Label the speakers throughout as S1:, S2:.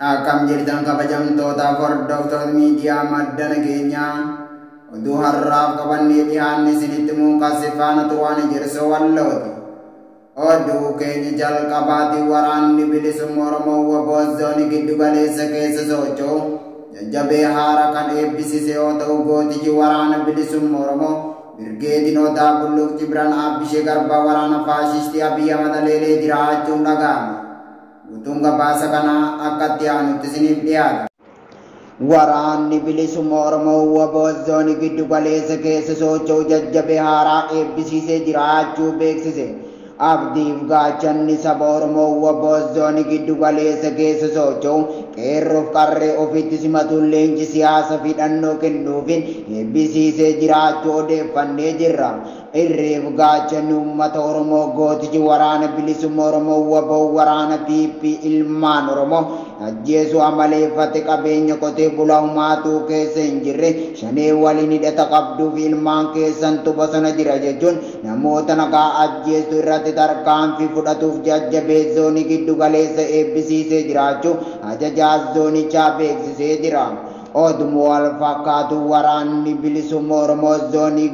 S1: Akkam jirtan kabajamtootaaf hordoftoota miidiyaa madda nageenyaa oduu har'aaf qabannee dhiyaanne isinitti muunqasse faana tuwaan ejersoo wallooti. Oduu keenya jalqabaatiin waraanni bilisummaa Oromoo WBO zoonii giddu galeessa keessa socho'u jajjabee haara kan eebbisiise yoo ta'u gootichi waraana bilisummaa Oromoo Birgeediin Odaa Bulluq Jibraan Abbishee Garbaa waraana faashistii Abiy Ahmad Aleelee jiraachuun dhaga'ame. Guutuun gabaasa kanaa akka itti aanutti isiniif dhiyaata. Waraanni bilisummaa Oromoo WBO zoonii giddu galeessa keessa socho'u jajjabee haaraa eebbisiisee jiraachuu beeksise. Abdiif gaachanni saba Oromoo WBO zoonii giddu galeessa keessa socho'u qeerroof qarree ofitti simatuun leenji siyaasa fi hidhannoo kennuufiin eebbisiisee jiraachuu odeeffannee jirra. Irreef gaachanni uummata Oromoo gootichi waraana bilisummaa Oromoo WBO waraana PP ilmaan Oromoo ajjeesuu amaleeffate qabeenya qotee bulaa humaatuu keessa hin jirre shanee waliin hidhata qabduu fi ilmaan keessantu bosona jira jechuun namoota nagaa ajjeesuu irratti tarkaanfii fudhatuuf jajjabee zoonii giddu galeessa eebbisiisee jiraachuu ajajaa zoonichaa beeksisee jira. Oduma wal fakkaatu waraanni bilisummaa Oromoo zoonii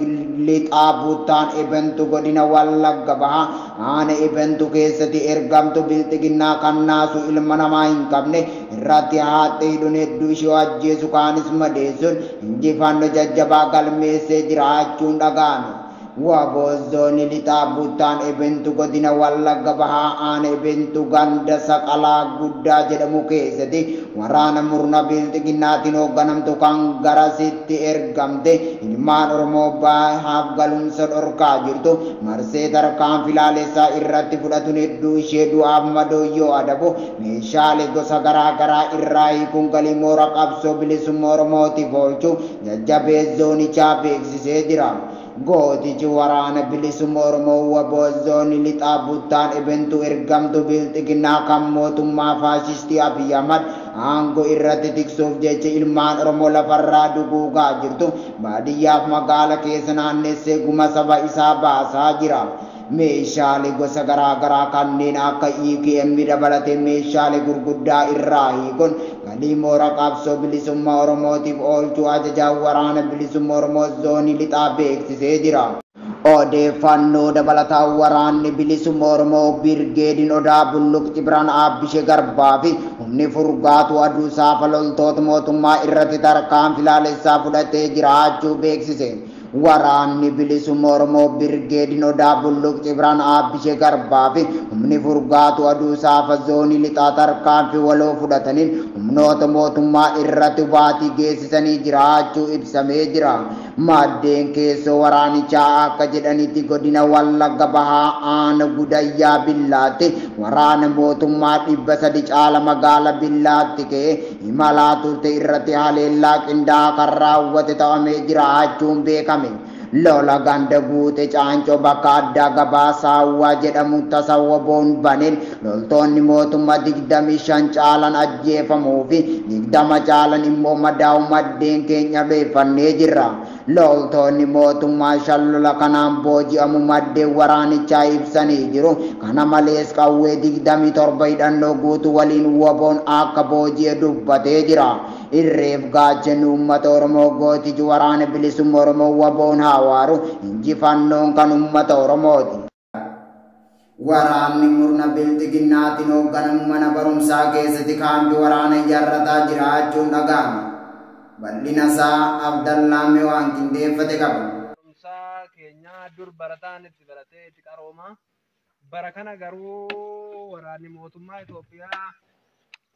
S1: lixaa Buttaan Ebentu godina Wallagga Bahaa aana Ebentu keessatti ergamtu bilxiginnaa kan naasu ilma namaa hin qabne irratti haaxee hidhuun hedduu ishee ajjeesu kaanis madeessuun injifannoo jajjabaa galmeessee jiraachuun dhaga'ame. WBO zoonii lixaa Buttaan Ebentu godina Wallagga Bahaa aana Ebentu ganda Saqalaa Guddaa jedhamu keessatti waraana murna bilxiginnaatiin hoogganamtu kan garasitti ergamte ilmaan Oromoo bahaaf galumsa dhorkaa jirtu marsee tarkaanfii laalessaa irratti fudhatuun hedduu ishee du'aaf madoo yoo adabu meeshaalee gosa garaa garaa irraa hiikuun galii moora qabsoo bilisummaa Oromootiif oolchuu jajjabee zoonichaa beeksisee jira. Gootichi waraana bilisummaa Oromoo WBO zoonii lixaa Buttaan Ebentu ergamtu bilxiginnaa kan mootummaa faashistii Abiy Ahmad aangoo irratti tiksuuf jecha ilmaan Oromoo lafarraa duguugaa jirtu baadiyyaaf magaala keessa naannessee guma saba isaa baasaa jira. Meeshaalee gosa garaa garaa kanneen akka EKM dabalatee meeshaalee gurguddaa irraa hiikuun galii moora qabsoo bilisummaa Oromootiif oolchuu ajajaa waraana bilisummaa Oromoo zoonii lixaa beeksisee jira. Odeeffannoo dabalataa waraanni bilisummaa Oromoo Birgeediin Odaa Bulluq Cibraan Abbishee Garbaa fi humni furgaatu aduu saafa loltoota mootummaa irratti tarkaanfii laalessaa fudhatee jiraachuu beeksise. Waraanni bilisummaa Oromoo Birgeediin Odaa Bulluq Cibraan Abbishee Garbaa fi humni furgaatu aduu saafa zoonii lixaa tarkaanfii waloo fudhataniin humnoota mootummaa irratti baatii geessisanii jiraachuu ibsamee jira. Maddeen keessoo waraanichaa akka jedhanitti godina Wallagga Bahaa aana Gudayyaa Billaatti waraana mootummaa 300 caala magaala Billaatti ka'ee imalaa turte irratti haleellaa qindaa'aa kan raawwate ta'amee jiraachuun beekame. Lola ganda guute caancoo bakka addaa gabaa saawwaa jedhamu tasa WBO'n baneen loltoonni mootummaa 25 caalan ajjeefamuu fi 20 caalan immoo madaa'u maddeen keenya odeeffannee jirra. Loltoonni mootummaa shan lola kanaan booji'amu maddeen waraanichaa ibsanii jiru. Kana malees qawwee 27 hidhannoo guutuu waliin WBO'n akka booji'e dubbatee jira. Irreef gaachanni uummata Oromoo gootichi waraana bilisummaa Oromoo WBO'n hawaaru injifannoon kan uummata Oromooti. Waraanni murna bilxiginnaatiin hoogganamu mana barumsaa keessatti kaampii waraana ijaarrataa jiraachuun dhaga'ame. Bal'ina isaa Abdallaamee waan qindeeffate qaba.
S2: Barumsaa keenya dur barataan itti baratee itti qarooma. Bara kana garuu waraanni mootummaa Itoophiyaa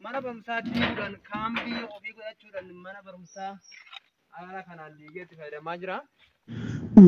S2: mana barumsaa diiguudhaan kaampii ofii godhachuudhaan mana barumsaa haala kanaan diigee itti fayyadamaa jira.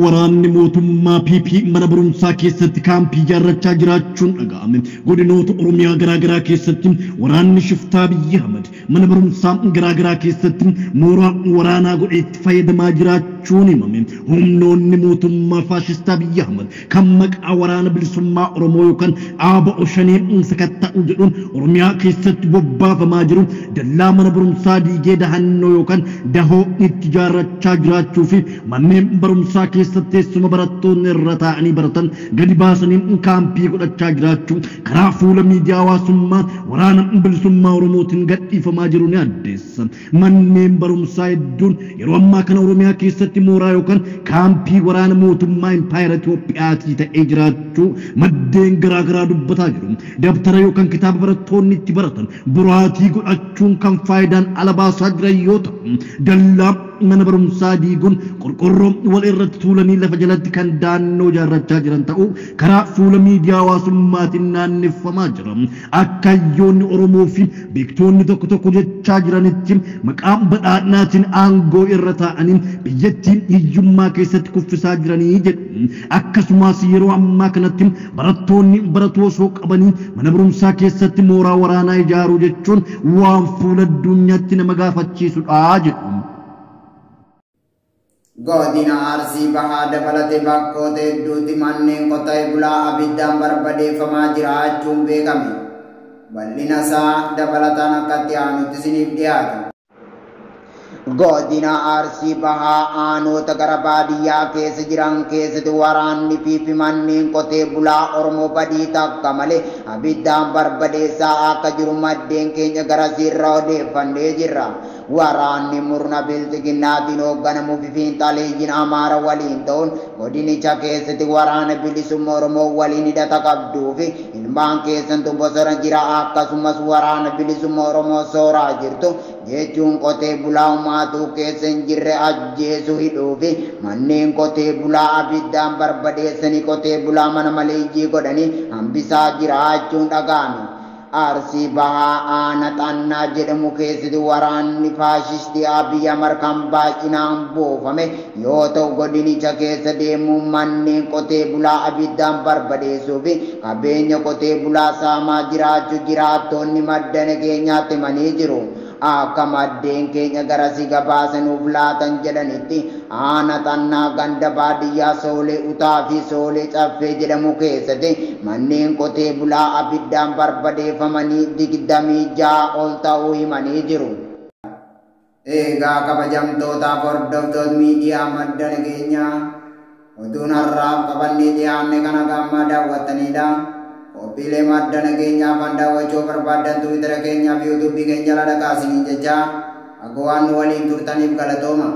S3: Waraanni mootummaa PP mana barumsaa keessatti kaampii ijaarrachaa jiraachuun dhaga'ame. Godinoota Oromiyaa garaagaraa keessatti waraanni shiftaa Abiyyi Ahmad mana barumsaa garaagaraa keessatti mooraa waraanaa godhee itti fayyadamaa jiraachuun himame. Humnoonni mootummaa faashistaa Abiyyi Ahmad kan maqaa waraana bilisummaa Oromoo yookaan ABO shanee sakatta'u jedhuun Oromiyaa keessatti bobbaafamaa jiru dallaa mana barumsaa diigee dahannoo yookaan dahoo itti ijaarrachaa jiraachuu fi manneen barumsaa keessatti teessuma barattoonni irra taa'anii baratan gadi baasanii kaampii godhachaa jiraachuu karaa fuula miidiyaa hawaasummaa waraana bilisummaa Oromootiin gadhiifamaa jiru ni addeessa. Manneen barumsaa hedduun yeroo ammaa kana Oromiyaa keessatti mooraa yookaan kaampii waraana mootummaa Impaayera Itoophiyaatii ta'ee jiraachuu maddeen garaagaraa dubbataa jiru. Dabtara yookaan kitaaba barattoonni itti baratan boraatii godhachuun kan faayidaan ala baasaa jiran yoo ta'u, dallaa mana barumsaa diiguun qorqorroo wal irratti tuulanii lafa jalatti kan daannoo ijaarrachaa jiran ta'uu karaa fuula miidiyaa hawaasummaatiin naanneffamaa jira. Akka hayyoonni Oromoo fi beektoonni tokko tokko jechaa jiranitti maqaa badhaadhinaatiin aangoo irra taa'anii biyyattiin hiyyummaa keessatti kuffisaa jiranii jedhu. Akkasumas yeroo ammaa kanatti barattoonni baratoo osoo qabanii mana barumsaa keessatti mooraa waraanaa ijaaruu jechuun waan fuula addunyaatti nama gaafachiisudha jedhu.
S1: Godina Arsii Bahaa dabalatee bakkoota hedduutti manneen qotee bulaa abiddaan barbadeeffamaa jiraachuun beekame. Bal'ina isaa dabalataan akka itti aanutti isiniif dhiyaata. Godina Arsii Bahaa aanoota gara baadiyyaa keessa jiran keessatti waraanni fi manneen qotee bulaa Oromoo badii takka malee abiddaan barbadeessaa akka jiru maddeen keenya garasiirraa odeeffannee jirra. Waraanni murna bilxiginnaatiin hoogganamuu fi fiinxaleeyyiin Amaara waliin ta'uun godinicha keessatti waraana bilisummaa Oromoo waliin hidhata qabduu fi ilmaan keessantu bosona jira, akkasumas waraana bilisummaa Oromoo sooraa jirtu jechuun qotee bulaa umaatuu keessa hin jirre ajjeesu, hidhuu fi manneen qotee bulaa abiddaan barbadeessanii qotee bulaa mana maleeyyii godhanii hambisaa jiraachuun dhaga'ame. Arsii Bahaa aana Xannaa jedhamu keessatti waraanni faashistii Abiy Ahmad kan baay'inaan buufame yoo ta'u, godinicha keessa deemuun manneen qotee bulaa abiddaan barbadeessuu fi qabeenya qotee bulaa saamaa jiraachuu jiraattonni madda nageenyaatti himanii jiru. Akka maddeen keenya garasii gabaasanuuf laatan jedhanitti, aana Xannaa ganda baadiyyaa Soolee Utaa fi Soolee Caffee jedhamu keessatti manneen qotee bulaa abiddaan barbadeeffamanii 26 ol ta'uu himanii jiru. Egaa kabajamtootaaf hordoftoota miidiyaa madda nageenyaa, oduun har'aaf qabannee dhiyaanne kana gammaa daawwattanidha. Qophiilee madda nageenyaa afaan daawwachuu barbaaddan Tiwiitara keenyaa fi Yuutuubii keenya jala dhaqaa isiniin jecha, akka waan nu waliin turtaniif galatooma.